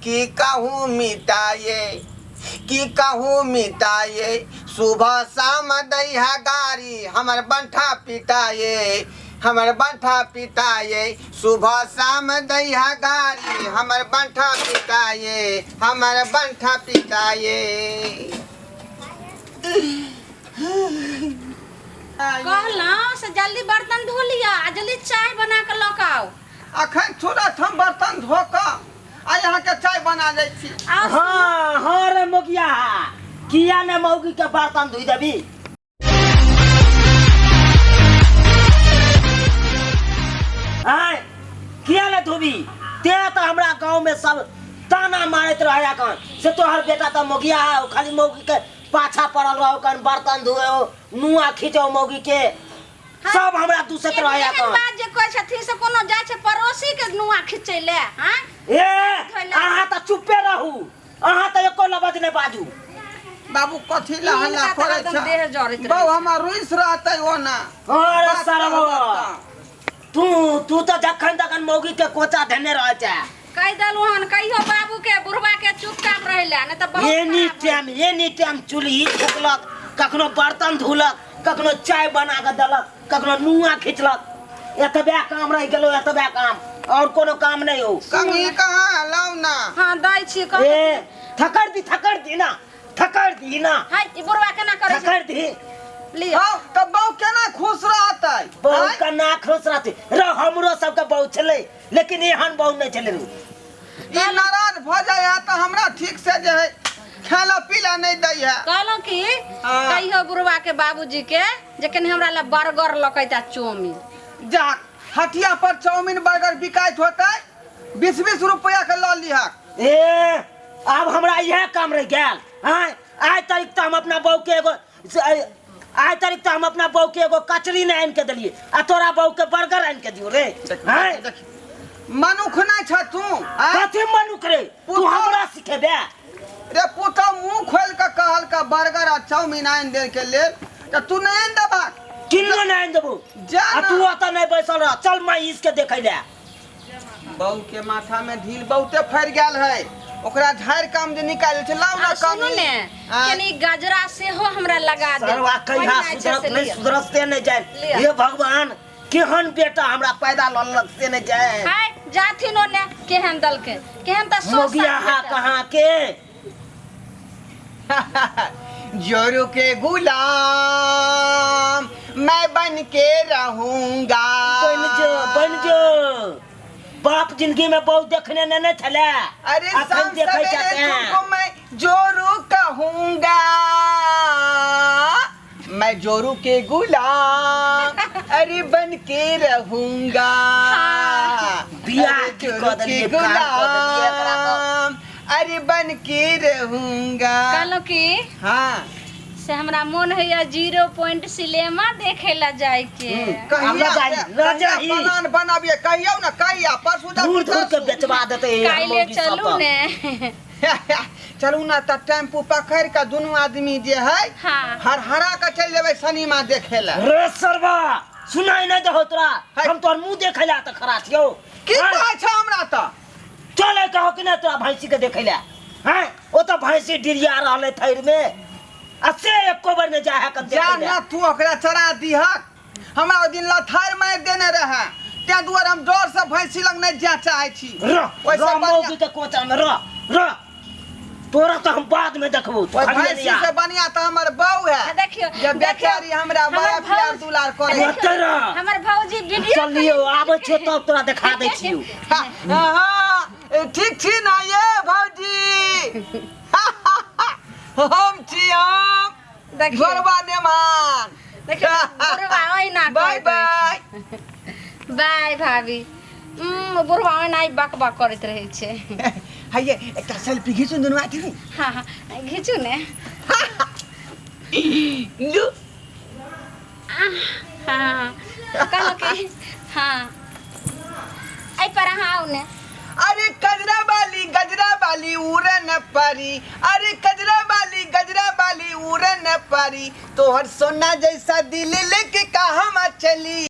की कहूँ मिटाए, की कहूँ मिटाए, सुबह शाम दैहा गारी हमर बंठा पिटाए, हमर बंठा पिटाए, सुबह शाम दैहा गारी हमर बंठा पिटाए, हमर बंठा पिटाए। कहलहुँ से जल्दी बर्तन धो लिअ आ जल्दी चाय बना कऽ लऽ कऽ आउ। अखन तुरंत हम बर्तन धो कऽ आ अहाँके चाय बना दै छी। आउ। हाँ हाँ रे मोगिया, किया ने मौगी के बर्तन धोई देबी? आय किया ने धोबी? ते तो हमरा गांव में सब ताना मारैत रहे अखन से तोहर बेटा तो मोगिया है, खाली मौगी के पाछा पड़ल रहो, कन बर्तन धोए हो, नुआ खींचो मौगी के, सब हमरा दूसत रहे एहन अखन। बात जे कहै छथिन से कोनो जाइ छै पड़ोसी के नुआ खींचै ले? हाँ ए, अहाँ तऽ चुप्पे रहू, अहाँ तऽ एको लबज नहि बाजू। बाबू कथी ला हल्ला हिनका तऽ करै हरदम देह छै? जरैत रहै बाबू छै। हमर रुइस रहतै ओना। अरे बात सरवा, कहब। तू तू तऽ जखन तखन मौगी के कोचा धेने रहै छै। कहि देलहुँ हन, कहियो बाबू के बुढ़वा के चुपचाप रहै लए, नहि तऽ बहुत एनी खराब टाइम, एनी टाइम चूल्ही फूकलक, कखनो बर्तन धोलक, कखनो चाय बना कऽ देलक, कखनो नुआ खींचलक। एतबे काम रहि गेलो, एतबे काम, और कोनो काम नहीं हो। कंघी कहाँ लाउ ना? हाँ, दै छी कह। ए, थकड़ दी, थकड़ दी ना, थकड़ दी ना। हाय, ई बुढ़वा केना करै छै? थकड़ दी। लिअ। हँ तऽ बहू केना खुश रहतै? बहू आँय? केना खुश रहतै? रे हमरो सबके बहू छलै, लेकिन एहन बहू नहि छलै रू। ई नाराज भऽ जाइ है तऽ हमरा ठीक से जे है खाना पीला नहि दै है। कहलहुँ कि हाँ। कहियो बुढ़वा के बाबूजी के जे कनि हमरा लए बर्गर लकैता चाउमीन। जा हटिया पर चाउमीन बर्गर बिकाइत होतै, 20-20 रुपया के लऽ लिहक। ए, आब हमरा इएह काम रहि गेल। आँय, आइ तारीख तऽ हम अपना बहू के एगो आइ तारीख तऽ हम अपना बहू के एगो कचरी नहि आनि के देलियै, आ तोरा बहू के बर्गर आनि के दियौ रे? आँय? मनुख नहि छ तू, आँय? कथी मनुख रे? तू पुतहु- हमरा सिखेबे? रे पुतहु मुँह खोलि कऽ कहलका बर्गर आ चाउमीन आनि दै के लेल, तऽ तू नहि आनि देबहक? किन्नो नहि आनि देबौ। जा आ ना। तू ओतऽ नहि बैसल रह, चल महींस के देखै लए। बहू के माथा में ढील बहुते फड़ि गेल है, ओकरा झाड़ि काम जे निकालि छै, लाउ ना। आ सुनू कमी ने, कनि गजरा सेहो हमरा लगा दे। सरवा कहिया पहिना छै सुधरत से नहि लिअ। सुधरत से नहि जाय। लिअ। हे भगवान, केहन बेटा हमरा पैदा ललक से नहि जाय। हाय, जाथिन ओने केहन दलके केहन तऽ सौ मोगिया साल हा भेटल। कहाँ के जोरू के गुलाम मैं बन के रहूंगा। बन जो, बन जो, बाप जिंदगी में बहुत देखने ने नहीं छले। अरे अखन शाम देखै सवेरे चाहते हैं। तुमको मैं जोरू कहूंगा, मैं जोरू के गुलाम अरे बन के रहूंगा। बियाह अरे की जोरू कऽ देलियै, के कान कऽ देलियै एकरा तऽ। गुलाम अरे बन के रहूंगा। कहलहुँ कि हाँ से हमरा मोन होइया जीरो पॉइंट सिनेमा देखे ला जाय के। कहिया लऽ जाही, लऽ कहिया जाही। प्लान बनाबिए कहियौ ना, कहिया? परसू जा धूर धूर के बेचवा देतै ई काल्हि मौगी सब चलू तऽ। ने। चलू ना तऽ टेम्पू पकड़ के दुनू आदमी जे है हाँ। हरहरा के चलि जेबै सिनेमा देखे ला। रे सरवा, सुनाई नहीं दहो तोरा? है। हम तोहर मुंह देखे ला तऽ खड़ा छियौ। की हैं? कहै छ हमरा तऽ? चले कहो कि नहीं तोरा भैंसी के देखे ला? हैं? ओ तऽ भैंसी डिरिया रहलै थैर में, आ से एको बेर नहीं जाए है कन जा देखे ला। ना तू ओकरा चरा दिहक, हमरा ओहि दिन लथार मारि देने रहे, तें दुआरे हम डर से भैंसी लग नहीं जाय चाहै छी। रह ओहिसँ रह बढ़िआँ- मौगी के कोचा में रह, रह, तोरा तो हम बाद में देखबो, तू ओहि खाली भैंसी नहीं आ। से बढ़िया तऽ हमर बहू है। हाँ, देखियौ, जे देखियौ, बेचारी हमरा हमर बड़ा प्यार भौज- दुलार करे। देखियौ, ओतै रह। हमर भौजी वीडियो चल लियौ, आबै छियौ तब तोरा देखा दै छियौ। हाँ, हाँ, ठीक छी ना ये भौजी? हम छी हम देखियौ। घरबा नेमान। देखियौ, बुढ़वा ओहिना बाय करैत रहै बाय। छै। बाय भाभी। बुढ़वा ओहिना ही बक बक करैत रहै छै। हैये, एकटा सेल्फी घीचू दुनू आदमी। हाँ हाँ, घीचू ने। लू। हाँ, कहलहुँ कि हाँ, एहि पर अहाँ आउ ने। अरे कजरा वाली गजरा वाली उड़े न पारी, अरे कजरा वाली गजरा वाली उड़े न पारी, तोहर सोना जैसा दिल लेके कहाँ चली।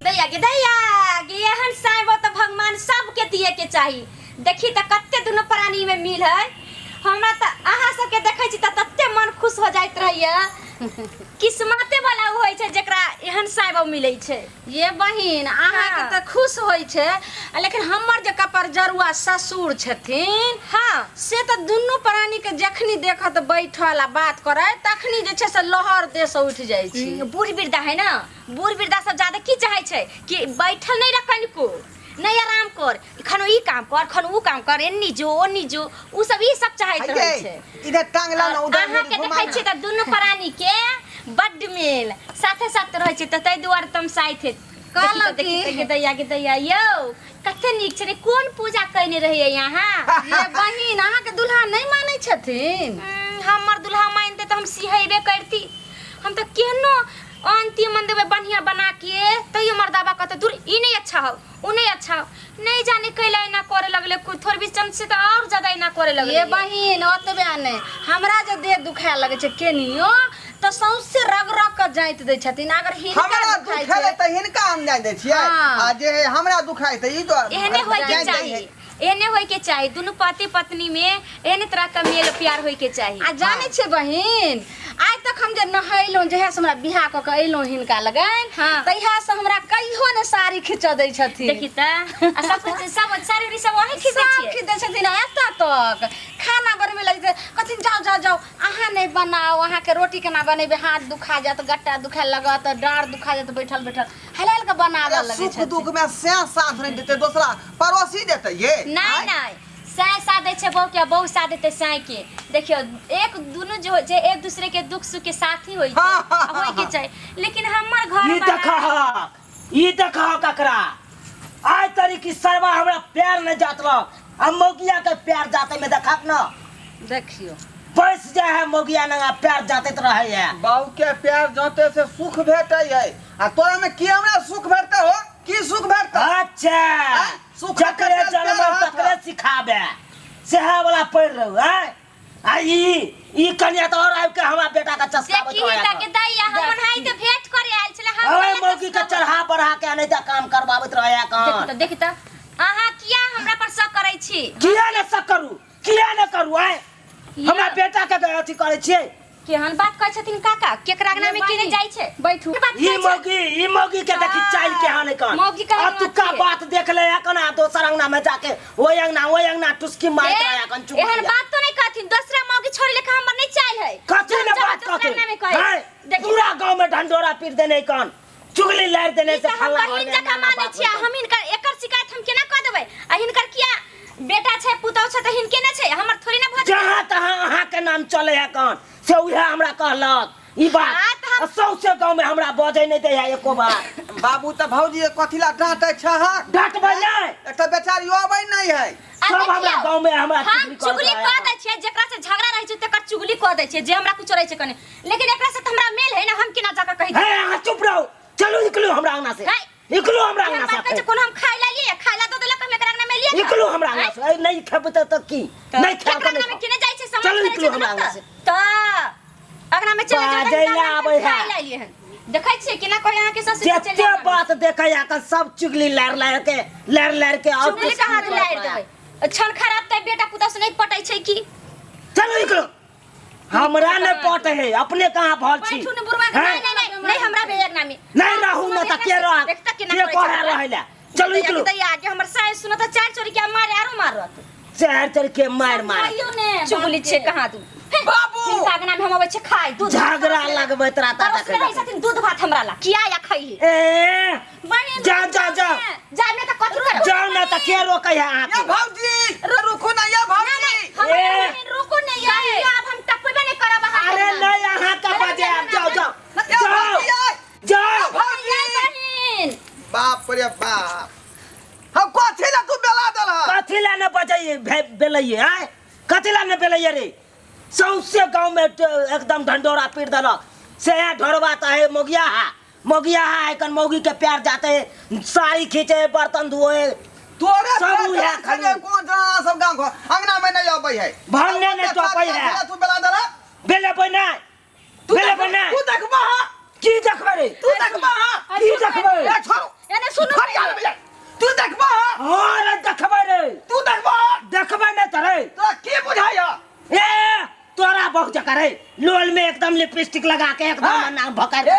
दैया गे दैया गे, एहन भेटिए के चाही। देखी तऽ कते दुनू प्राणी में मिल है। हमरा तऽ अहाँ सबके देखै छी तऽ तते मन खुश हो जाइत रहैया। किस्मते वाला उ होइ छै जेकरा एहन साइबो मिलै छै। ये बहिन अहाँके हाँ। तऽ खुश होइ छै आ लेकिन हमर जे कपरजरुआ ससुर छथिन हाँ से तऽ दुनू प्राणीके जखनी देखत बैठल आ बात करैत तखनी जे छै से लहर देहसँ उठि जाइ छै। बूढ़ वृद्धा है ना, बूढ़ वृद्धा सब ज्यादा की चाहे छै कि बैठल नहीं रह कनिको, नहीं आराम कर, खनो ई काम कर खनो ऊ काम कर, एन्नी जो ओन्नी जो, ऊ सब ई सब चाहैत रहै ये, छै। इधर टांग ला ना उधर अहाँ के घुमा देखै ना। छियै तऽ दुनू प्राणी के बड्ड मेल साथे साथ रहै छै, तऽ ताहि दुआरे तमसाइत हे। कहलहुँ देखी तऽ कि- देखी तऽ दैया के दैया यौ कते नीक छै रे, कोन पूजा कयने रहियै अहाँ? ये बहिन अहाँके दुल्हा नहि मानै छथिन? हमर दुल्हा मानिते तऽ हम सिहेबे करती। हम तऽ केहनो अंतिम मन देबै बढ़िया बना के तैयो मर्दाबा कहते दूर ई नहीं अच्छा हो उ नहीं अच्छा हो, नहीं जाने कैला एना करे लगले, कोई थोड़ भी चंद से तो और ज्यादा एना करे लगले। ये बहिन ओतबे नहि, हमरा जे देह दुखाए लगै छै केनियो तऽ सौंसे रग रग के जाइत दै छथिन। अगर हिनका हमरा दुखाइ दुखेले छै तऽ हिनका हम जाय दै छियै हाँ। आ जे हमरा दुखाइ तऽ ई तो एहने होय के जाय दै चाही, है। एहने होय के चाही, दुनू पति पत्नी में एहने तरह के मेल प्यार होय के चाही। आ जानै छियै बहिन, आइ तक हम जे नहेलहुँ, जहिया से हमरा बियाह कऽ के अयलहुँ हिनका लगन, हाँ। तहिया से हमरा कहियो ने साड़ी खींचऽ दै छथिन। देखी तऽ आ सब कुछ सब साड़ी उड़ी सब वही खींचै सब छियै। खींच दै छथिन। आ एतऽ तक खाना बनबै लए जे कहथिन जाउ जाउ जाउ अहाँ नहि बनाउ, अहाँके रोटी केना बनेबै, हाथ दुखा जायत, गट्टा दुखाए लागत, डाँड़ दुखा जायत बैठल बैठल, हलाल के बनाबऽ अरे लगै सुख छथिन। दुख में से साथ नहीं देते, दोसरा पड़ोसी देते ये। नहीं नहीं साय साथ दै छै बहू के, बहू साथ देतै साय के। देखियौ एक दुनू जे होइ छै एक दूसरे के दुख सुख के साथी होइ छै, हाँ, हाँ, आ होइ के हाँ। चाही। लेकिन हमर घर ई वाला- देखहक, ई देखहक एकरा आइ तरी की सरवा हमरा प्यार नहीं जात रह, आ मौगिया के प्यार जाते में देखहक न। देखियौ पैस जाय है मौगिया नंगा प्यार जाते रहे है। बाबू के प्यार जाते से सुख भेटे है, आ तोरा में की हमरा सुख भेटते हो, की सुख भेटते? अच्छा आँय, सुख जकरे भेटते जन्म प्यार हाथ तकरे सिखाबे सेहे वाला पढ़ रहू हैं। आ ई कनिया तो और आबि के हमरा बेटा के चस्का देखी हिनका के दैया हम ओनाहि तऽ भेंट करे आयल छलै, हम अरे कहलियै मौगी के चस्का चढ़ा बढ़ा के नहि तऽ काम करबाबैत रहे देखी कन। तऽ, देखी तऽ अहाँ किया हमरा पर शक करै छी? किया ने शक करू, किया ने करू आँय? हमरा बेटा के अथी करै छियै। केहन बात कहै छथिन काका, केकरा अंगना में के नहि जाइ छै? बैठू। बात ई कहै छै। मौगी, ई मौगी के देखी चाइल केहन है कन। मौगी के अतुका अथी। बात देख ले कन, आ दोसर अंगना में जाके ओहि अंगना ओहि अंगना टुसकी मारैत ए, रहे कन चुगली। एहन बात तो नहीं कहथिन, दोसरा मौगी छोड़ी लेखा हमर नहीं चाइल है। कथी ने जब बात दोसरा कहथिन? अंगना में कहै। हैं? देखी। पूरा गांव में ढंढोरा पीट देने कन, चुगली लारि देने ई से तऽ हम फल्ला बहिन घर में जकाँ नाना मानै बात छियै, होइत। हम हिनकर एकर शिकायत हम केना कऽ देबै? आ हिनकर किया बेटा छै पुतहु छै तऽ हिनके ने छै, हमर थोड़ी ने भऽ जेतै। जहाँ तहाँ अहाँ के नाम चले है कन से उहे हमरा कहलक ई बात। हाँ, तऽ हम- आ सौंसे गांव में हमरा बजै नहि दै है एको बार। बाबू तऽ भौजी के कथी ला डांटै छहक? डांटबै नहि। एकटा बेचारी अबै नहि है। आ सब हमरा देखियौ, गांव में हमरा हम चुगली करैत चुगली रहै कऽ है। दै छियै, जेकरा से झगड़ा रहै छै तेकर चुगली कऽ दै छियै, जे हमरा कुछो रहै छै कने, लेकिन एकरा से तऽ हमरा मेल है ना, हम केना जाकऽ कहै हे अहाँ चुप रहू, चलू निकलू हमरा अंगना से, है। निकलू हमरा एहन अंगना बात कहै से, छै, कोनो हम खाय ला लिए, खाय ला दऽ देलक, हम एकरा अंगना में लिए निकलू हमरा अंगना से। ए, नहीं खेबै तऽ की? तऽ नहीं खायब केकरा तऽ नहीं अंगना में खाउ। केने जाइ छै, समझ चलू करै निकलू छै हमरा तऽ अंगना से। तऽ अंगना में चलि जाउ, बाजै तऽ ला आबै है। खाय ला लिए हन। देखै छियै केना कहै अहाँके ससुर के चलि जते जाउ अंगना। बात देखै है तऽ सब चुगली लारि लारि के, लारि लारि के और चुगली कुछ कहाँ नहीं लारि करत रहै। देबै? क्षण खराब तऽ बेटा पुतहु से नहि पटै छै की? चलू निकलू, हमरा नहीं पटे है, अपने कहाँ भल छी? बैठू ने बुढ़वा के। हैं? नहीं, नहीं, नहीं, नहीं, हमरा भी अंगना में। नहीं रहू न तऽ के रह? देखता केना के करै छै कहे हमरा? रहै ला? चलू निकलू। दैया के हमर सास सुनत तऽ चारि चोरी के मारे आरो मारत। चारि चोरी के मार मार। समझाइयो ने चुगली छै कहाँ दू। बाबू! हिनका अंगना में हम अबै छै खाय दूध भात। झगड़ा लगबैत रहता पड़ोस में रहै छथिन दूध भात हमरा ला किया या खैही? ए बहिन, जा जा जा जा ने तऽ कथी करब? जाउ ने तऽ के रोकै है अहाँ ये के? भौजी रुकू ना, ये भौजी। हमर ए! बहिन रुकू ने ये, आब हम टपबे नहि करब अहाँ अरे अंगना। नहीं अहाँ के बजे आब, जाओ जाओ ये जाओ भौजी, ये। जाओ। भौजी। बहिन बाप रे बाप, हम कथी ला तू बेला देलह? कथी ला ने बजैये बेलैये आँय? कथी ला ने बेलैये रे? सौंसे गांव में एकदम ढंढोरा पीट देलक। से है ढोरबा तऽ है मोगिया है, मोगिया है, एखन मौगी के प्यार जाते है, साड़ी खींचे है, बर्तन धोए। तोरे सब प्यार उहे जाते खाली। है, कोन जनाना सब गांव घर अंगना में नहीं अबै है। भन्ने नहीं टपै है। तू बेला देलह? बेलेबै नहि, तू बेलेबै नहि। तू देखबा हा? की देखबै रे? तू देखबा हा? की देखबै? ए छोड़ू। एने सुनू। फरियाद भैया। तू देखबा हा? हाँ रे देखबै रे। करे लोल में एकदम लिपस्टिक लगा के एकदम हाँ। ना भकर ए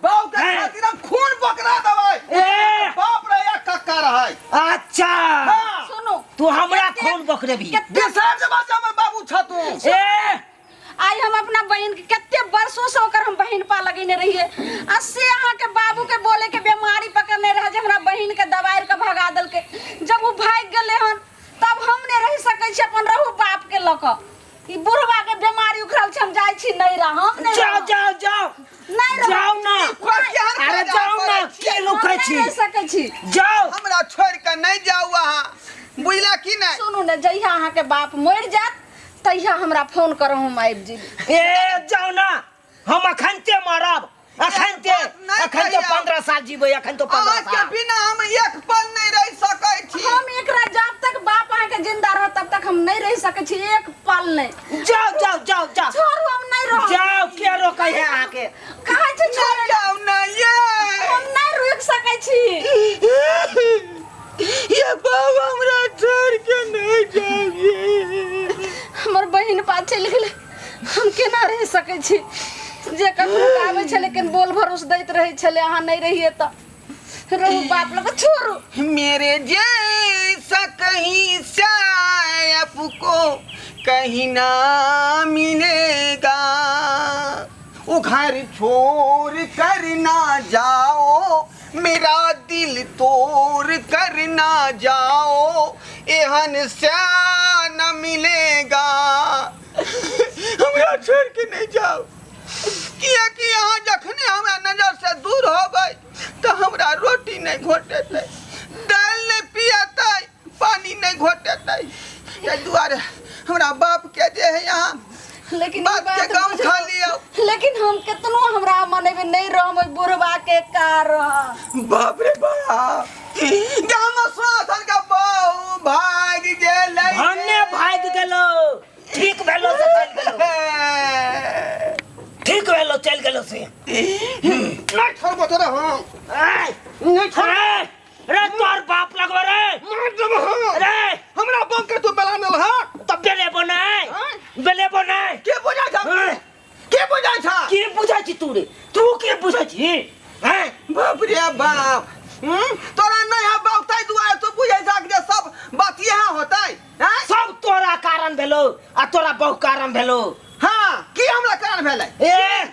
बाऊ के हैं। खातिर हम खून बकरा देबै। ए। बाप रे या कक्का रहै। अच्छा। हाँ। सुनू। तू हमरा खून बकरे भी बिसर देबा जे हमर बाबू छ तू। ए आइ हम अपना बहिन के कते वर्षों से ओकर हम बहिन पा लगेने रहिए आ से अहाँ के बाबू के बोले के बीमारी पकड़ने रहे जे हमरा बहिन के दबारि के भगा देलकै। जब ओ भागि गेलै हन तब हम नहि रहि सकै छी, अपन रहू बाप के लऽ कऽ। ई बुढ़वा के बीमारी उखड़ल छै, हम जाइ छी नहीं रह, हम नहीं जाओ रहब। जाओ जाओ नहीं रहब। जाओ ना। कोई अरे जाओ ना, की हम लुकै नहीं छी? रहि सकै छी। जाओ। हमरा छोड़ के नहीं जाऊ अहाँ, बुझला की नहीं? सुनू ने, जहिया अहाँ के बाप मरि जायत तहिया हमरा फोन करब, हम आबि जेबै। ए जाओ ना, हम अखनते मरब, अखनते बात नहीं अखन तो कहियौ। 15 साल जीबै, अखन तो 15 अहाँ के साल। बिना हम एक पल नहीं रह सकै छी। हम एकरा जब तक बाप अहाँ के जिंदा रहत तब तक हम नहीं रह सकै छी, एक पल नहीं। जाओ जाओ जाओ जाओ। छोड़ू, हम नहीं रहब। जाओ, के रोकै है अहाँ के? कहै छै छोड़े। जाओ ना ये। हम नहीं रुकि सकै छी। ये बाबा हमरा छोड़ के नहीं जाइए। हमर बहिन पा चलि गेलै, हम केना रहि सकै छी? जे कखनो आबै छलै लेकिन बोल भरोस दैत रहै छलै, अहाँ नहीं रहिए तऽ रहू बाप लग, छोड़ू। मेरे जैसा कहीं सैफ को कहीं ना मिलेगा, वो घर छोड़ कर ना जाओ, मेरा दिल तोड़ कर ना जाओ, एहन स्या न मिलेगा। हमरा छोड़ के नहीं जाओ, किया कि यहाँ जखने हमरा नजर से दूर हो गए तो हमरा रोटी नहीं घोटेतै, दालि नहीं पियतै, पानी नहीं घोटेतै। ताहि दुआरे हमरा बाप के जे है यहाँ लेकिन ई बाप के बात गम बुझू। खा लियौ। लेकिन हम केतनो हमरा मनेबे नहीं रहम ओहि बुढ़वा के कारण। बाप रे बाप, गाम सुनाथन के बहू भागि गेलै। भन्ने भागि गेलो, ठीक भेलो से चलि गेलो, ठीक भेलो चलि गेलो से। नहीं छोड़बो तोरा हम। ऐ, नहीं छोड़। रे, रे तोर बाप लगबो रे। मार देबो हम। रे। हमरा बम के तू बेला नेल हँ? तब बेलेबो नै, बेलेबो नै। के बुझाइ छ? ऐ। के बुझाइ छ? के बुझाइ छी तू रे? तू के बुझाइ छी? हैं? बाप रे बाप। तोरा नहीं है बाप ताहि दुआरे तू बुझै छ जे सब बात इएह होतै। हैं? सब तोरा कारण भेलो आ तोरा बहु कारण भेलो। हाँ, की हमरा कारण भेलै? ए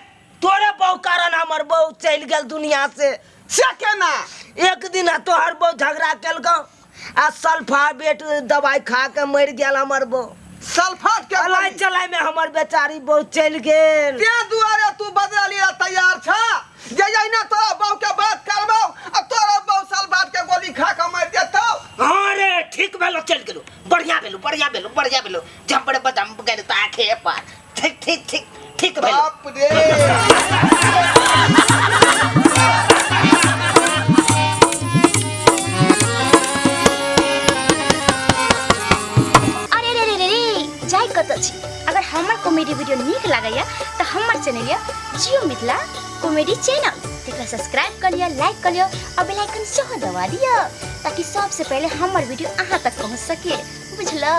तोरे बहु कारण हमर बहु चलि गेल दुनिया से। से केना? एक दिन आ तोहर बहु झगड़ा केलकौ आ सल्फाबेट दवाई खा के मरि गेल हमर बहु। सल्फाट के चलाइ गोली। चलाइ में हमर बेचारी बहु चलि गेल। तें दुआरे तू बदलली ला तैयार छ जे जहिना तोरा बहु के बात करबौ आ तोरा बहु सल्फाट के गोली खा के मरि जेतौ। हाँ रे, ठीक भेलो चलि गेलो, बढ़िया भेलो, बढ़िया भेलो, बढ़िया भेलो। झम्बड़ बदम गेल ताखे पर। ठीक ठीक ठीक ठीक भेलो। बाप रे। अरे रे रे रे रे, जाय कतऽ छी? अगर हमर कॉमेडी वीडियो नीक लागैया तऽ हमर चैनल यऽ जियो मिथिला कॉमेडी चैनल, तेकरा सब्सक्राइब कऽ लिअ, लाइक कऽ लिअ आ बेल आइकन सेहो दबा दिअ ताकि सबसे पहिले हमर वीडियो अहाँ तक पहुँच सके, बुझलौ?